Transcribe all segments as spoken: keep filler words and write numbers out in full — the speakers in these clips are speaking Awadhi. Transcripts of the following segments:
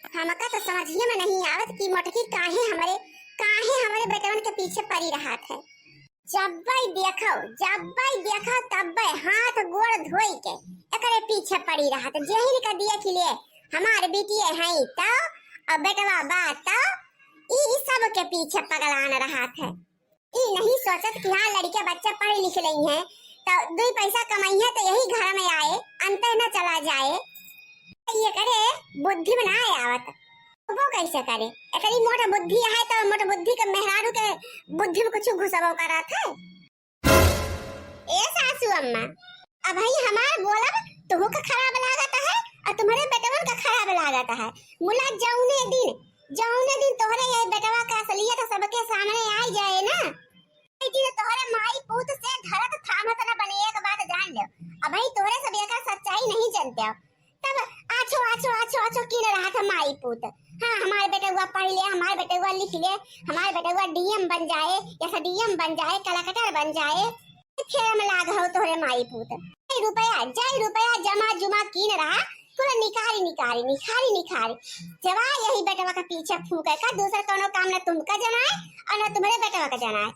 हमका तो समझिए में नहीं आवत कि मोटकी काहे हमरे, काहे हमरे बेटवन के पीछे पड़ी रहत है। जब्बै देखो, जब्बै देखो, तब्बै हाथ गोड़ धोई के एकरे पीछे पड़ी रहत। जेहिन का देख ले, हमार बिटिये हई तो, और बेटवा बा तो, ई, ई सब के पीछे पगलान रहत है। ई नहीं सोचत कि हाँ, लड़के बच्चे पढ़ लिख लेई हैं, तो दुई पैसा कमाई है तो यही घर में आए, अंते न चला जाए। ये करे बुद्धि में ना आवत, वो कैसे करे? इतनी मोट बुद्धि है तो मोट बुद्धि के मेहरारू के बुद्धि में कुछ घुसबो करत है। ए सासू अम्मा, अब भाई हमार बोलब तुहू का खराब लागत है और तुम्हरे बेटवन का खराब लागत है। मुला जौने दिन, जौने दिन तोहरे ये बेटवा का असलियत सबके सामने आ जाए ना, ये दिन तोहरे माई पूत से धरत थामत न बने, एक बात जान लो। अब भाई तोहरे सब एकर सच्चाई नहीं जानते हो। तब आछो, आछो, आछो, आछो कीन रहत है माई पूत। हाँ, हमार बेटवा पढ़ ले, हमार बेटवा लिख ले, हमार बेटवा डीएम बन जाए, एसडीएम बन जाए, कलेक्टर बन जाए। फेर में लाग हो तोहरे माई पूत। जय रुपया, जय रुपया जमा जुमा कीन रहा, पूरा निकारी, निकारी, निखारी, निखारी। जवा यही बेटवा के पीछे फूके का, दूसर कौनो काम न तुमका जनाए और न तुम्हरे बेटवा का जनाए।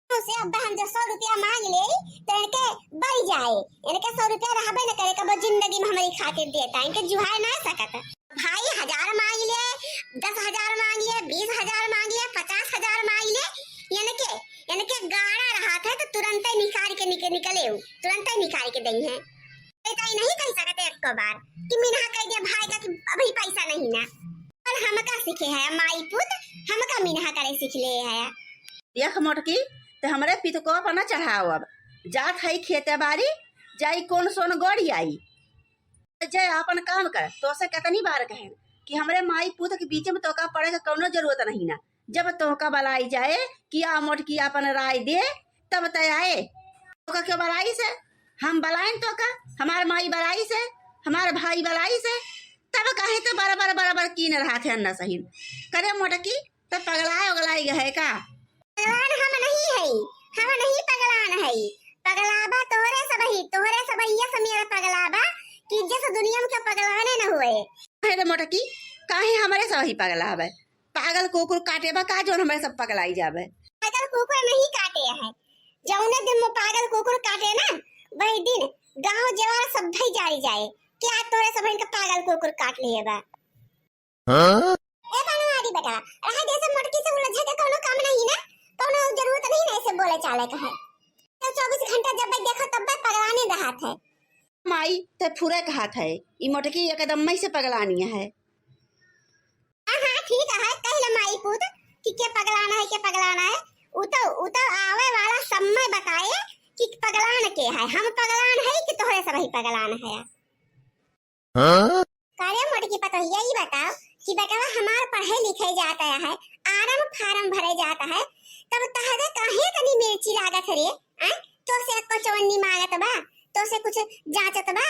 से अब हम जो सौ रुपया मांग ले, तो इनके बढ़ जाए, इनके सौ रुपया रहबे न करे, कबो जिंदगी में हमारी खातिर देता, इनके जुहाए ना सकत। भाई हजार मांग ले, दस हजार मांग ले, बीस हजार मांग ले, पचास हजार मांग ले, इनके, इनके गाड़ा रहत है तो तुरंते निकाल के निके-, निकले उ, तुरंते निकाल के दई है। ऐसा ही नहीं कह सकते एक बार कि मिनहा कह दिया भाई का कि अभी पैसा नहीं ना। पर हमका सीखे है माई पूत, हमका मिनहा करे सीख ले है। देख मोटकी, ते हमरे पितको पर न चढ़ाओ, अब जात है खेते बारी, जाई कौन सोन गोड़ी आई। जय आपन काम कर, तोसे कितनी बार कहें कि हमरे माई पूत के बीच में तोका पड़े के कौनो जरूरत नहीं ना। जब तोका बलाई जाए कि आ मोटकी आपन राय दे, तब तय आए। तोका क्यों बलाई से? हम बलाइन तोका, हमार माई बलाई से, हमार भाई बलाई से, तब काहे तो बराबर, बराबर कीन रहा थे अन्ना सहीन। करे मोटकी, तो पगलाए उगलाई गए का? पगलान हम नहीं हई, हम नहीं पगलान हई। पगलाबा तोहरे सबही, तोहरे सबही ये समीर पगलाबा कि जस दुनिया में के पगलाने न हुए। अरे मोटकी, काहे हमरे सबही पगलाबे? पागल कुकुर काटे बा का जौन हमरे सब पगलाई जाबे? पागल कुकुर नहीं काटे है, जौने दिन में पागल कुकुर काटे ना, वही दिन गांव जवार सब भई जारी जाए कि आज तोहरे सबही के पागल कुकुर काट लिए बा। हाँ? ए बनवारी बेटा, रहा दे से मोटकी से उलझे के कौनो काम नहीं ना, कौनो जरूरत नहीं ना ऐसे बोले चाले के है। तो चौबीस घंटा जब देखो तब पगलाने रहत है। माई, ते फुरे कहत है, ई मोटकी एकदम मई से पगलानी है। हाँ, हाँ, ठीक है, कह ले माई पूत कि के पगलाना है, के पगलाना है। उ तो, उ तो आवे वाला समय बताए कि पगलान के है। हम पगलान है कि तोहरे सबही पगलान है? हाँ? करे मोटकी पतोहिया, ई बताओ कि बेटवा हमार पढ़े लिखे जात है, आरम फारम भरे जात है, तब तहरे काहे तनी मिर्ची लागत है रे? आय, तो से एको चवन्नी मांगत बा, तो से कुछ जांचत बा,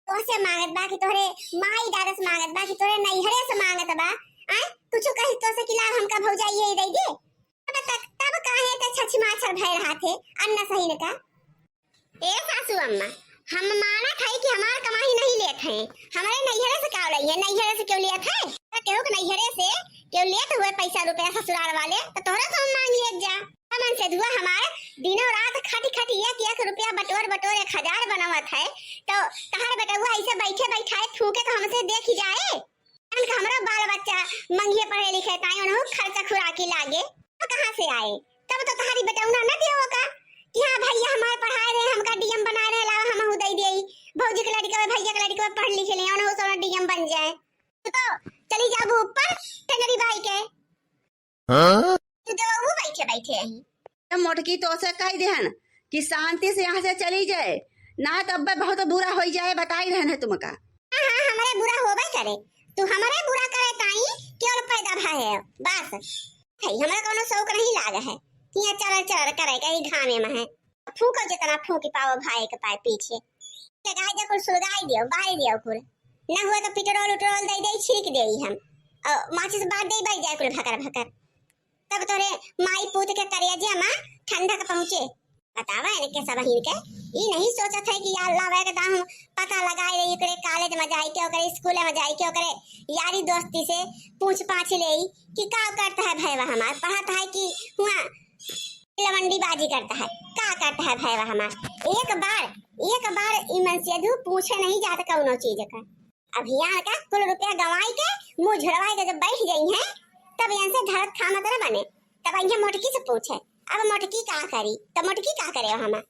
तो से मांगत बा कि तोहरे माई दादा से मांगत बा कि तोहरे नैहरे से मांगत बा, आय, कुछ कही तो से कि लाव हमका भौजाई ये दे दे। तब तक, तब काहे ते छछमाछर भय रहा थे, अन्ना सहीन का? ए सासू अम्मा, हम मानत है कि हमार कमाई नहीं लेत है, हमारे नैहरे से का लई है, नैहरे से क्यों लेत है? तो केहू के नैहरे से क्यों लेत हुए पैसा रुपया ससुराल वाले, तो तोहरा से हम मांग लेत जा। हमन से धुआ हमार दिनों रात खट खट एक एक रुपया बटोर बटोर एक हजार बनावत है, तो तहार बेटवा ऐसे बैठे बैठाए फूके तो हमसे देख ही जाए। इनका हमरो बाल बच्चा मंगिए पढ़े लिखे ताई उन्हों खर्चा खुराकी लागे, तो कहाँ से आए? तब तो तहारी बेटौना न दियो का कि हाँ भैया हमारे पढ़ाए रहे, हमका डीएम बनाए रहे, लावा हमहू दे दिए, भौजी के लड़का, भैया के लड़का पढ़ लिख ले, उन्हों सोना डीएम बन जाए। तू तो चली जाबू ऊपर टंगरी बाई के। हाँ? तू तो वो बैठे बैठे यहीं। ए मोटकी, तो से कह देहन कि शांति से यहाँ से चली जाए, ना तब बहुत बुरा हो जाए, बताई रहन है तुमका। हाँ, हाँ, हमरे बुरा होबे करे, तू हमरे बुरा करे ताई केवल पैदा भा है, बस। है, हमरा कोनो शौक नहीं लाग है कि यहाँ चरर चरर करे के ही घामे में है। फूको जितना फूकी पावो भाई के पाए पीछे। लगाई दे कुल, सुलगाई दियो, बारी दियो कुल। न हुआ तो पेट्रोल उट्रोल दे दे, छींक दे हम। और माचिस बार दे, बज जाए कुल भकर भकर। तब तोरे माई पूत के करेजा मा ठंडक पहुँचे। बतावा इनके सब हिन के, ई नहीं सोचत है कि यार लावा एकदम पता लगाए रही ओकरे कॉलेज में जाए के, ओकरे स्कूल में जाए के, ओकरे यारी दोस्ती से पूछ पाछ ले कि का करता है भैया हमार, पढ़त है कि हुआ लवंडीबाजी करता है, का करता है भैया हमार। एक बार, एक बार ई मनसेधू पूछे नहीं जात कौनो चीज का। अब हियाँ का कुल रुपया गंवाई के, मुँह झुरवाई के जब बैठ गई हैं, तब इनसे धरत थामत न बने। तब इनसे मोटकी से पूछे, अब मोटकी का करी, तब मोटकी का करे हमा?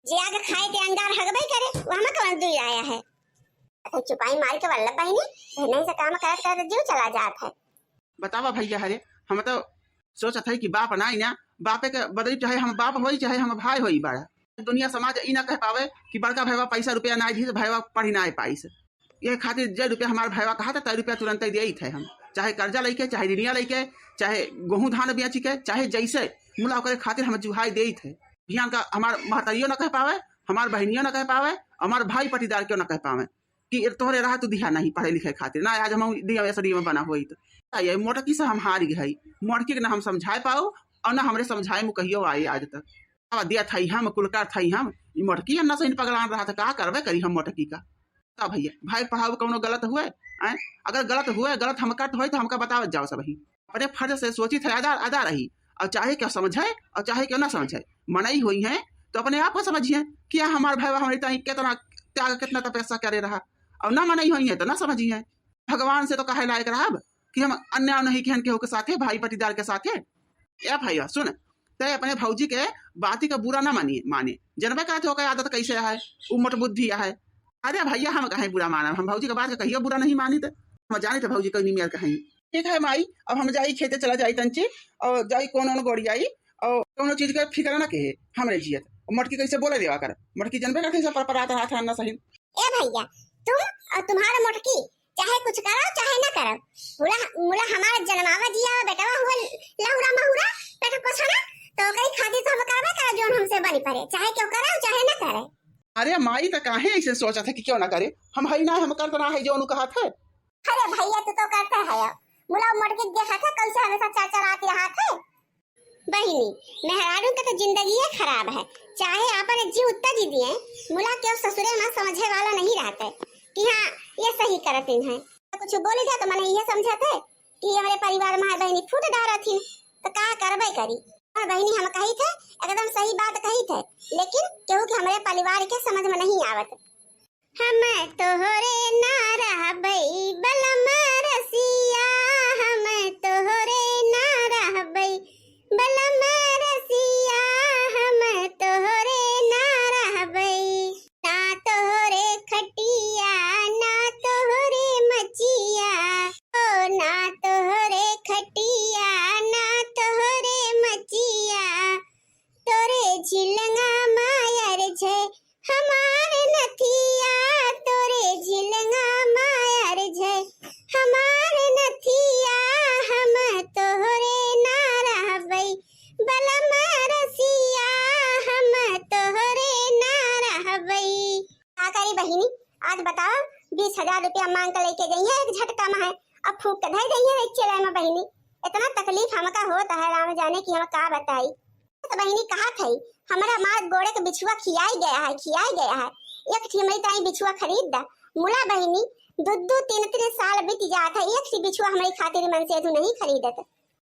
जे आगे खाए ते अंगार हगबे करे, वो हमा कौन दुई आया है? अरे चुपाई मार के वल्लभ बहिनी, नहीं से काम करत करत जीव चला जात है। बतावा भैया, हरे हम तो सोचत है कि बाप नाई ना, बापे के बदली चाहे हम बाप होई चाहे हम भाई होई बड़ा। दुनिया समाज ई ना कह पावे कि बड़का भैया पैसा रुपया नाई दी तो भैया पढ़ी नाई पाइस। ये खातिर जे रुपया हमार भैया कहा था, तय रुपया तुरंत ही देइत है हम, चाहे कर्जा लेके, चाहे ऋणिया लेके, चाहे गेहूं धान बेच के, चाहे जैसे मुला ओकरे खातिर हम जुहाई देइत है। बिहान का हमार महतारियो ना कह पावे, हमार बहनियो ना कह पावे, हमार भाई पटीदार क्यों ना कह पावे कि तोहरे रहा तू दिहा नहीं पढ़े लिखे खातिर ना, आज हम डीएम एसडीएम बना होई तो। आ ये मोटकी से हम हार गए, मोटकी के ना हम समझाए पाओ और ना हमरे समझाए में कहियो आई आज तक। अब दिया था हम, कुलकार था हम, ई मोटकी अन्ना से इन पगलान रहा था, का करबे करी हम मोटकी का? का भैया, भाई पढ़ाओ कौनो गलत हुए? आय? अगर गलत हुए, गलत हमका तो होई तो हमका बतावत जाओ सब ही। अपने फर्ज से सोची थे अदा, अदा रही, और चाहे क्या समझे और चाहे क्या ना समझे, मनई हुई है तो अपने आप को समझिए कि हमार भाई हमारी ताई कितना त्याग, कितना तपस्या करे रहा, और ना मनई हुई है तो ना समझिए। भगवान से तो कहे लायक रहब कि हम अन्याय नहीं किहन केहू के साथे, भाई पटीदार के साथे। ए भैया सुन, ते अपने भौजी के बाती का बुरा ना मानिए, माने जनबे करत हो ओकर आदत कैसे है, उ मोट बुद्धि है। अरे भैया हम काहे बुरा मानब, हम भौजी के बात के कहियो बुरा नहीं मानित, हम जानित भौजी कौनी मेर कहीं। ठीक है माई, अब हम जाई खेते चला जाई तंची, और जाई कौन कौन गोड़ी आई, और कौनो चीज के फिक्र ना कहे हमरे जियत। और मोटकी कैसे बोले देवा कर, मोटकी जनबे करत है सब पर परात हाथ ना सही। ए भैया, तुम और तुम्हारा मोटकी चाहे कुछ करो चाहे ना करो, मुला, मुला हमारा जनमावा जिया बेटवा हुआ लहुरा महुरा पेट पोसना, तो ओकरी खातिर तो हम करबे करा जोन हमसे बनी पड़े, चाहे क्यों करे चाहे ना करे। अरे माई तो काहे ऐसे सोचत है कि क्यों ना करे, हम हई ना, हम करत ना है जोन कहत है। अरे भैया तू तो करते है, मुला मोटकी देखा था कैसे हमेशा चरचरात रहत है। बहिनी, मेहरारू के तो जिंदगिये खराब है, चाहे आपन जीव तजि दिए, मुला के ससुरे में समझे वाला नहीं रहते कि हाँ, ये सही करत हैं। तो कुछ बोली जाए तो मने ये समझत है कि हमरे परिवार में बहिनी फूट डारत ही, तो का करबे करी। और बहिनी हम कही थे, एकदम सही बात कही थे, लेकिन केहू के हमरे परिवार के समझ में नहीं आवत। हम तोहरे ना रहबै बलम रसिया, हम तोहरे ना रहबै बलम रसिया, हम तोहरे ना रहबै। ना तोहरे खटिया, ना तोहरे मचिया, ओ ना तोहरे खटिया, ना तोहरे मचिया, तोरे झिलंगा मायर छै हमार नथिया, तोरे झिलंगा मायर छै हमार नथिया, हम तोहरे ना रहबै बलम रसिया, हम तोहरे ना रहबै। का करी बहिनी, आज बताओ, बीस हजार रुपया मांग के लेके जइहे एक झटका में है, अब फूक के धर दइहे एक चेले में बहिनी। इतना तकलीफ हमका होत है, राम जाने कि हम का बताई। तो बहिनी कहा थई, हमरा मार गोड़े के बिछुआ खियाई गया है, खियाई गया है। एक ठी हमरी ताई बिछुआ खरीद दा। मुला बहिनी, दू दू तीन तीन साल बीत जात है, एक ठी बिछुआ हमरी खातिर मनसेधू नहीं खरीदत।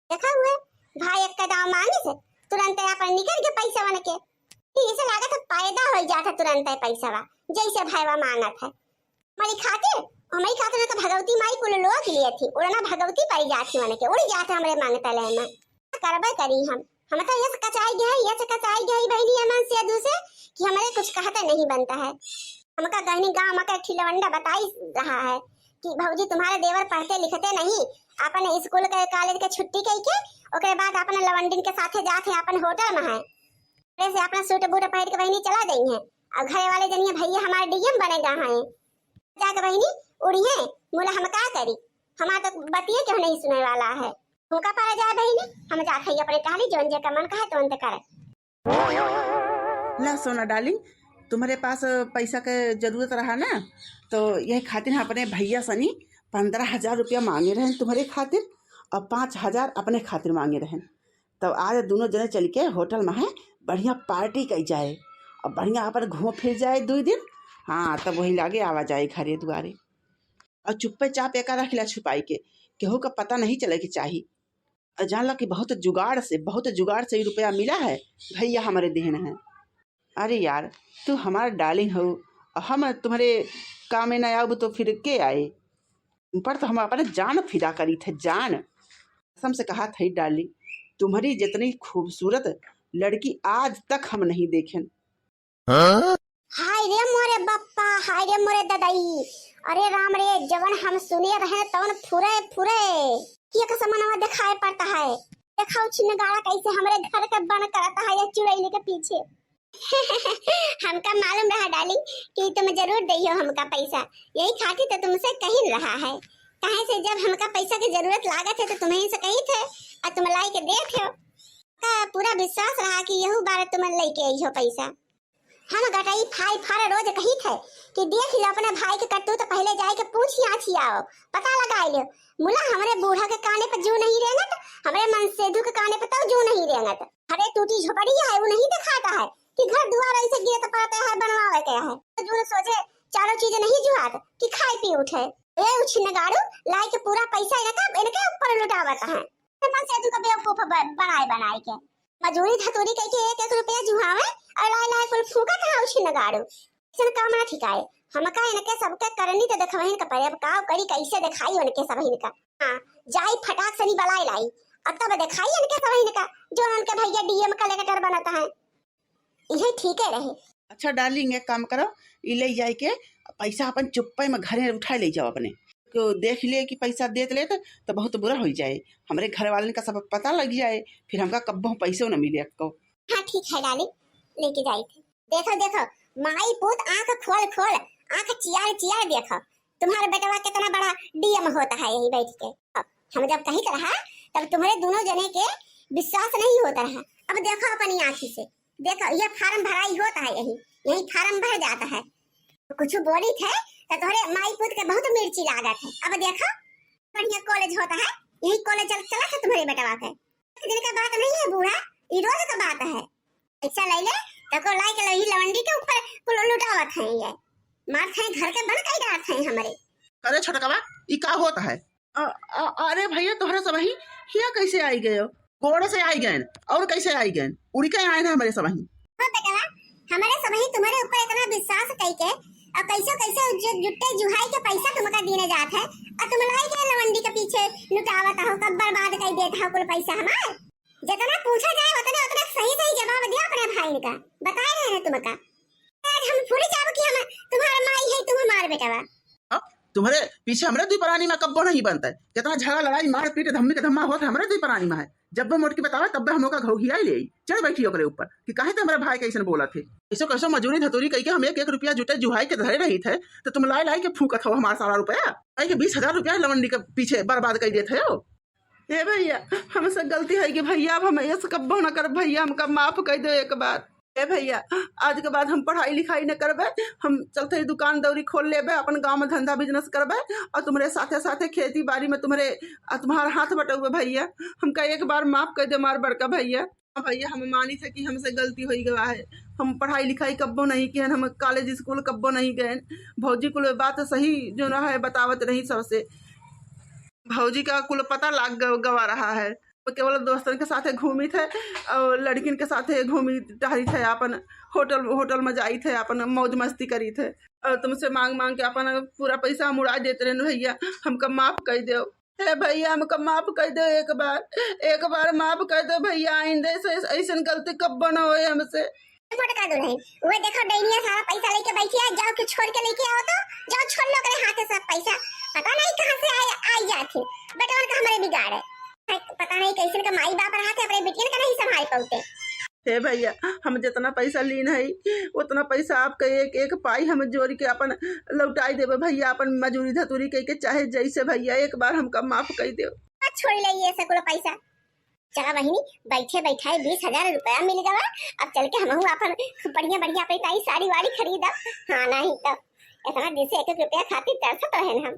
देखा हुए, भाई एक का दाव मांगे से तुरंत अपन निकल के पैसा बन के। फिर इसे लागत है पैदा हो जात है तुरंत पैसा बा, जैसे भाईवा मांगत है। हमारी खातिर, हमारी खातिर ना तो भगवती माई कुल लोग लिए थी, उड़ना भगवती पाई जात थी, माने के उड़ जात है हमरे मांगता ले में। करबे करी हम, हम तो ये कचाई गए, ये कचाई गए बहनी अमन से दूसरे कि हमारे कुछ कहते नहीं बनता है। हमका गहनी गांव में का एक ठी लवंडा बताई रहा है कि भौजी तुम्हारे देवर पढ़ते लिखते नहीं, अपन स्कूल के कॉलेज के छुट्टी कई के ओकरे बाद अपन लवंडिन के साथे जात है अपन होटल में है। घरे से अपना सूट बूट पहन के बहिनी चला गई हैं। और घरे वाले जनिए भैया हमारे डीएम बने गा हैं। जाके बहिनी उड़िए, मुला हम का करी, हमार तो बतिये क्यों नहीं सुने वाला है। उनका पारा जाए बहिनी, हम जाके ही अपने टहली जोन जे का मन कहे तो अंत करे। ला सोना डार्लिंग, तुम्हारे पास पैसा के जरूरत रहा ना, तो यही खातिर हम अपने भैया सनी पंद्रह हजार रुपया मांगे रहन तुम्हारे खातिर और पाँच हजार अपने खातिर मांगे रहन। तब आज दोनों जने चल के होटल में है, बढ़िया पार्टी कई जाए और बढ़िया अपन घूम फिर जाए दुई दिन। हाँ, तब वही लागे आवा जाए घरे दुआरे। और चुप्पे चाप एका रख ला छुपाई के, केहू का पता नहीं चले के चाही। और जान ला कि बहुत जुगाड़ से, बहुत जुगाड़ से ई रुपया मिला है, भैया हमरे देहन है। अरे यार, तू हमार डार्लिंग हो, और हम तुम्हारे काम में ना आउब तो फिर के आए? पर तो हम अपने जान फिदा करी थे, जान। कसम से कहा थे डार्लिंग, तुम्हारी जितनी खूबसूरत लड़की आज तक हम नहीं देखेन। हाँ? हाय रे मोरे बप्पा, हाय रे मोरे ददाई, अरे राम रे, जवन हम सुने रहे तवन फुरे फुरे। ये का समनवा दिखाई पड़ता है। देखो छिनगाड़ा कैसे हमरे घर के बन करता है ये चुड़ैल के पीछे। हमका मालूम रहा डार्लिंग कि तुम जरूर दइहो हमका पैसा, यही खातिर तो तुमसे कही रहा है। काहे से जब हमका पैसा की जरूरत लागत है तो तुम्हें से कही थे और तुम लाई के देत हो। का पूरा विश्वास रहा कि यहू बार तुम लेके आई हो पैसा। हम गटई फाई फार रोज कही थे कि देख लो अपने भाई के करतूत, पहले जाए के पूछ यहाँ छियाओ, पता लगा लो। मुला हमरे बूढ़ा के काने पर जू नहीं रेंगत, हमरे मनसेधु के काने पर तो जू नहीं रेंगत। अरे टूटी झोपड़ी है, वो नहीं दिखाता है कि घर दुआर ऐसे गिरत पड़ते हैं, बनवावे के है। तो जू न सोचे, चारों चीज नहीं जुआत कि खाए पी उठे। ए उछिन गाड़ू, लाई के पूरा पैसा इनका, इनके ऊपर लुटावत है। मनसेधु का बेवकूफ ब-, बनाए बनाए के। मजूरी धतूरी कई के एक एक रुपया जुहावे और लाए लाए कुल फूकत है उछिन गाड़ू। ऐसन काम ना ठिकाए। हमका इनके सबके करनी तो देखवहिन का परे, अब का करी, कैसे दिखाई उनके सब इनका। हाँ, जाई फटाक से नहीं बलाई लाई, अब तब दिखाई इनके सब इनका, जो उनके भैया डीएम कलेक्टर बनता है, यही ठीक है रहे। अच्छा डार्लिंग, एक काम करो, ई ले जाए के पैसा अपन चुप्पे में घरे उठा ले जाओ अपने। को देख ले कि पैसा देत लेत तो बहुत बुरा हो जाए, हमरे घर वालन का सब पता लग जाए, फिर हमका कब्बो पैसो न मिले अक्को। हाँ ठीक है डार्लिंग, लेके जाई थे। देखो देखो, माई पूत आंख खोल खोल, आंख चियार चियार देखो, तुम्हारा बेटवा कितना बड़ा डीएम होता है यही बैठ के। हम जब कहित रहा तब तुम्हारे दोनों जने के विश्वास नहीं होता रहा। अब देखो अपनी आंखी से, देखो ये फार्म भराई होता है, यही यही फार्म भर जाता है। तो कुछ बोली थे तो तुम्हारे माई पूत के बहुत मिर्ची लागत है। अब देखो बढ़िया कॉलेज होता है, यही कॉलेज चल चला था तुम्हारे बेटवा के। एक दिन का बात नहीं है बूढ़ा, ये रोज का बात है। पैसा ले ले, तको लाई के लही लवंडी के ऊपर कुल लुटावत हैं ये। मारत हैं घर के बन कई डारत हैं हमरे। अरे छोटकवा, ई का होत है? अ-, अ-, अरे भैया, तोहरे सबही हिया कैसे आई गयो? गोड़े से आई गए और कैसे आई गए? उड़ के आए ना हमरे सबही। हो बेटवा, हमरे सबही तुम्हारे ऊपर इतना विश्वास कई के और कैसे कैसे जु-, जुट्टे जुहाई के पैसा तुमका दीने जात है और तुम लाई के लवंडी के पीछे लुटावत हो, कब बर्बाद कर देत हो कुल पैसा हमार। जितना पूछा जाए उतने उतने सही सही जवाब दिया अपने भाई का, बताए रहे ना तुमका। आज हम भूल जाब कि हम तुम्हारा माई है, तुम हमार बेटवा। अब तुम्हारे पीछे हमरे दुई परानी में कब्बो नहीं बनता है। कितना झगड़ा लड़ाई मारपीट धम्मी के धम्मा होत है हमरे दुई परानी में है। जब वो मोटकी बतावे तब हम ओका घौघियाई ले आई। चढ़ बैठी ओकरे ऊपर कि काहे ते हमारे भाई के ऐसन बोला थे। ऐसो कैसो मजूरी धतूरी कई के हम एक एक रुपया जुटे जुहाई के धरे रही थे तो तुम लाई लाई के फूकत हो हमारा सारा रुपया। आई के बीस हजार रुपया लवंडी के पीछे बर्बाद कर देते हो। हे भैया, हमसे गलती है कि भैया, अब हम ऐसे कब्बो न करब भैया, हमका माफ कर दो एक बार। हे भैया, आज के बाद हम पढ़ाई लिखाई न करबे, हम चलते ही दुकान दौरी खोल लेबे, अपन गाँव में धंधा बिजनेस करबे और तुम्हारे साथे साथे खेती बाड़ी में तुम्हारे, आ, तुम्हारा हाथ बटौबे भैया। हमका एक बार माफ कर दे हमार बड़का भैया। हाँ भैया, हम मानी थे कि हमसे गलती हो गवा है, हम पढ़ाई लिखाई कब्बो नहीं किहन, हम कॉलेज स्कूल कब्बो नहीं गए। भौजी कुल बात सही जो ना है बतावत रही सबसे। भौजी का कुल पता लाग ग-, गवा रहा है। वो केवल दोस्तन के साथे घूमी थे और लड़किन के साथे घूमी टहरी थे, अपन होटल, होटल में जाई थे, अपन मौज मस्ती करी थे और तुमसे मांग मांग के अपन पूरा पैसा हम उड़ा देते रहे भैया, हमका माफ कर दो। हे भैया, हमका माफ कर दो एक बार, एक बार माफ कर दो भैया, आइंदे से ऐसन गलती कब्बो न होए हमसे। मोटका दुल्हन, वो देखो डैनिया सारा पैसा लेके बैठी है, जाओ के छोड़ के लेके आओ तो, जाओ छोड़ लो ओकरे हाथे सब पैसा। पता नहीं कहाँ से आए, आई जात ही। बेटवन का हमरे बिगाड़ है। पता नहीं कैसन का माई बाप रहा थे, अपने बिटियन का नहीं संभाल पाते। हे भैया, हम जितना पैसा लीन है, उतना पैसा आपका एक एक पाई हम जोड़ के अपन लौटाई देबे भैया, अपन मजूरी धतूरी कई के चाहे जैसे भैया, एक बार हमका माफ कर दो। मत छोड़ ले ये सकुल पैसा। चला बहिनी, बैठे बैठाए बीस हजार रुपया मिल गवा। अब चल के हमहू अपन बढ़िया बढ़िया अपनी ताई साड़ी वाड़ी खरीदब। हाँ, नहीं तो इतना दिन से एक एक रुपया खातिर तरसत रहे हम।